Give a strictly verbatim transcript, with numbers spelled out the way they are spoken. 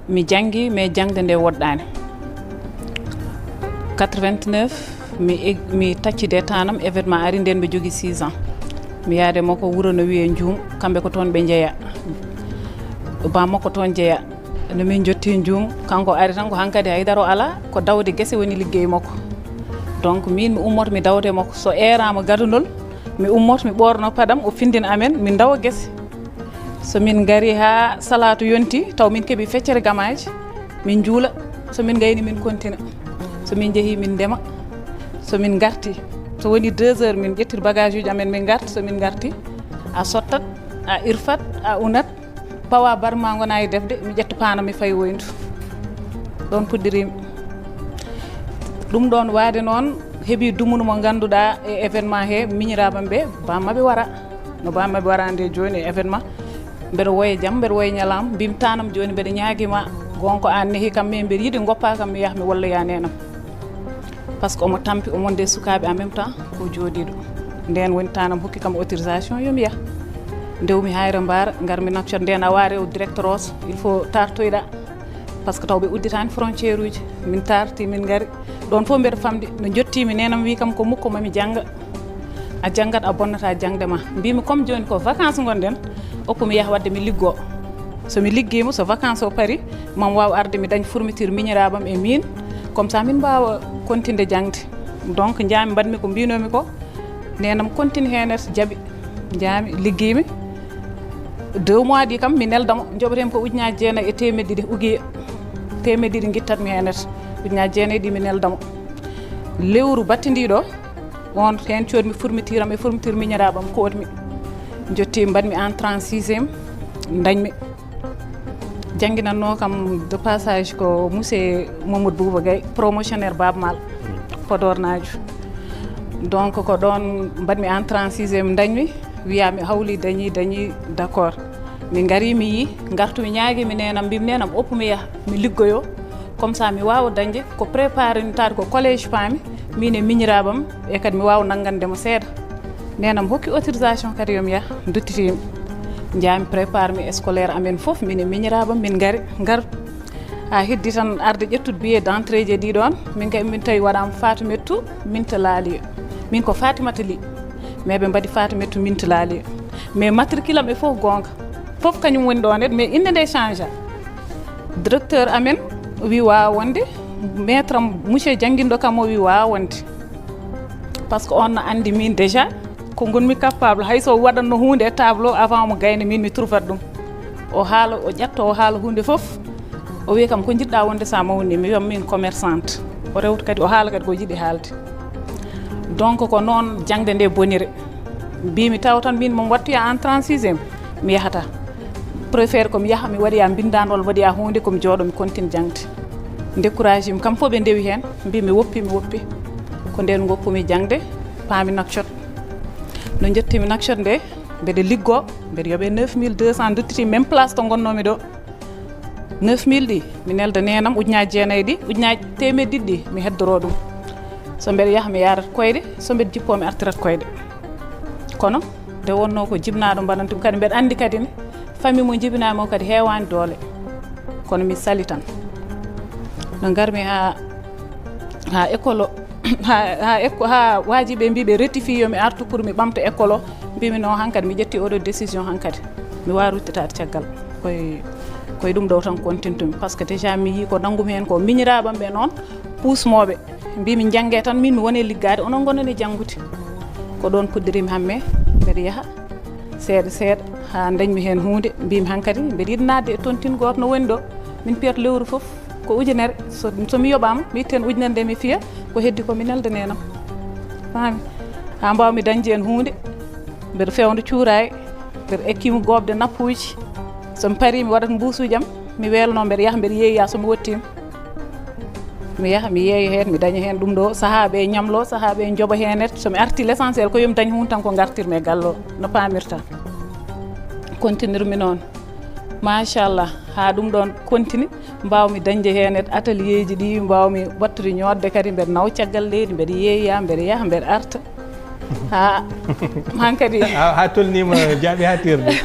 Mi janngi, mais jaŋde nde woɗɗaani. Quatre-vingt-neuf, mi eg-, mi taccide tanam, événement ari, nden mbe jogi six ans. Mi yaade makko wuro no wiyee Njuum, kamɓe ko toon ɓe njeya. Bammakko toon jeya. No min jotti Njuum, kanko ari tan ko hankadi haydara o alaa, ko dawde gese woni liggey makko. Donc min mi ummoto mi dawde makko. So eeraama gadunol, mi ummoto mi ɓoorno padam, o findina amen, min dawa gese. So min ngari haa salaatu yonti, taw min keɓi feccere gamaaji, min njuula. So min ngayni min kontina. So min njehi min ndema. So min ngarti, so woni deux heures min ƴettir bagage uji amen min ngarti. So min ngarti, a sottat, a irfat, a unat, pawa barma ngona e defde, mi ƴetta paana mi fay woyndu. Ɗoon puɗɗiriimi. Ɗum ɗoon waade noon heɓi dumunu mo ngannduɗaa e événement he miñiraaɓe am ɓe, bammaɓe wara. No bammaɓe wara nde jooni e événement. Mbeɗa woya jam, mbeɗa woya ñalaam, mbimi tanam jooni mbeɗa ñaagima gonko aan nehi kam, mais mbeɗa yiɗi ngoppa kam mi yaha mi walloya neenam. Parce que omo tampi, omo nde sukaaɓe en même temps ko jooɗiiɗo. Ndeen woni tanam hokki kam autorisation yo mi yaha. Ndewmi Hayra Mbaara, ngarmi Nouakchott, ndeen a waare o directeur os, il faut tartoyɗa. Parce que taw ɓe udditaani frontière uji. Min tarti, min ngari. Ɗoon fof mbeɗa famɗi, no njottimi neenam wi kam ko mukko mami jannga. A janngat, a bonnata jaŋde ma. Mbimi comme jooni ko vacances ngonɗen, okku mi yaha wadde mi liggo. So mi liggiima, so vacances o pari, mam waaw arde mi dañ fourniture miñiraaɓam e min. Comme ça min mbaawa continde jaŋde. Donc njaami mbaɗmi ko mbinomi ko. Neenam continue heen et jaɓi. Njaami liggiimi. Deux mois ɗi kam mi neldamo, joɓaten ko ujunaaji jeenayi e teemedde ɗiɗi ugiye. Teemedde ɗiɗi ngittatmi heen et ujunaaji jeenayi ɗi mi neldamo. Lewru battindiiɗo, on heen coodmi fourniture am e fourniture miñiraaɓam kootmi. Jotti mbaɗmi entrée en sixième, dañmi. Jannginannoo kam de passage ko monsieur Mamadou Bouba Gaye, promotionnaire Baaba Maal, Podor naajo. Donc ko ɗoon mbaɗmi entrée en sixième, dañmi, wiyaa mi hawli, dañi, dañi, d'accord. Mi ngari, mi yii, ngartumi ñaagi, mi neenam, mbimi neenam, oppu mi yaha, mi liggoyo. Comme ça mi waawa dañde ko préparé mi taade ko collège paami, min e miñiraaɓam, e kadi mi waawa nanngande mo seeɗa. Neenam hokki autorisation kadi yo mi yaha, duttitiimi. Njaami préparé mi scolaire amen fof, min e miñiraaɓam, min ngari, ngar. Haa heddi tan arde ƴettude billet d'entrée je ɗi ɗoon, min kay min tawi waɗaama Fatoumata Minta Lali. Min ko Fatimata Ly, mais ɓe mbaɗi Fatoumata Minta Lali. Mais matricule am e fof goonga. Fof kañum woni ɗoon et, mais innde nde change. Directeur amen wi waawa wonde, maître am, monsieur jannginɗo kam o wi waawa wonde. Parce que on no anndi min déjà, ko ngonmi capable, hay so waɗatno huunde e tableau avant omo gayna min mi trouvat ɗum. O haala, o ƴetta, o haala huunde fof. O wi kam, "Ko njiɗɗa wonde so a mawni?" Mi wiya, "Min commerçante." O rewta kadi, o haala kadi ko yiɗi haalde. Donc ko noon jaŋde nde boniri. Mbimi taw tan min moom wattuya entrée en sixième, mi yahata. Préféré ko mi yaha, mi waɗoya mbinndaan walla mi waɗoya huunde, ko mi jooɗo, mi continue jaŋde. Découragé mi, kam fof ɓe ndewi heen, mbi mi woppi, mi woppi. Ko ndeen ngoppumi jaŋde, paami Nouakchott. No njottimi Nouakchott nde, mbeɗa liggo, mbeɗa yoɓe neuf mille deux cents, duttiti même place to ngonnoomi ɗo. Neuf mille ɗi, mi nelda neenam, ujunaaji jeenayi ɗi, ujunaaji teemedde ɗiɗi ɗi, mi heddoro ɗum. So mbeɗa yaha, mi yaarat koyɗe, so mbeɗa jippoo, mi artirat koyɗe. Kono nde wonnoo ko jibnaaɗo mbaɗantumi, kadi mbeɗa anndi kadi ne, famille mo jibinaami o kadi heewaani doole. Kono mi sali tan. No ngarmi haa, haa école o, haa, haa éco-, haa waajiɓe mbi ɓe rectifié yo mi artu pour mi ɓamta école o. Mbimi non, hankadi mi ƴetti oɗo décision hankadi. Mi waawa ruttitaade caggal. Koye, koye ɗum ɗo tan kontintumi. Parce que déjà mi yii ko nanngumi heen ko miñiraaɓam ɓe noon, puusmooɓe. Mbimi njannge tan, min mi wone liggaade, onon ngonane janngude. Ko ɗoon puɗɗirimi hamme, mbeɗa yaha. Seeɗa seeɗa, haa ndañmi heen huunde, mbimi hankadi, mbeɗa yiɗi naatde e tontine gooto no woni ɗo. Min piyata lewru fof ko ujunere. So, so mi yoɓaama, mi itta heen ujunere nde mi fiya, ko heddi ko mi nelda neenam. Faami? Haa mbaawmi dañde heen huunde, mbeɗa fewndo cuuraay, mbeɗa ekkiima goobde nappuuji. So mi parii, mi waɗat mbuusuuji am, mi weelnoo, mbeɗa yaha, mbeɗa yeeya so mi wottiima. Mi yaha, mi yeeya heen, mi daña heen ɗum ɗo, sahaa ɓe ñamlo, sahaa ɓe njoɓa heen et. So mi arti, l'essentiel ko yo mi dañ huunde tan ko ngartirmi e galle o, no paamirta. Continirmi noon. Machallah, haa ɗum ɗoon contini, mbaawmi dañde heen et atelier ji ɗi, mbaawmi waɗtude ñootde kadi, mbeɗa nawa caggal leydi, mbeɗa yeeya, mbeɗa yaha, mbeɗa arta. Haa hankadi. Haa, haa tolniima jaaɓi haa teerdi.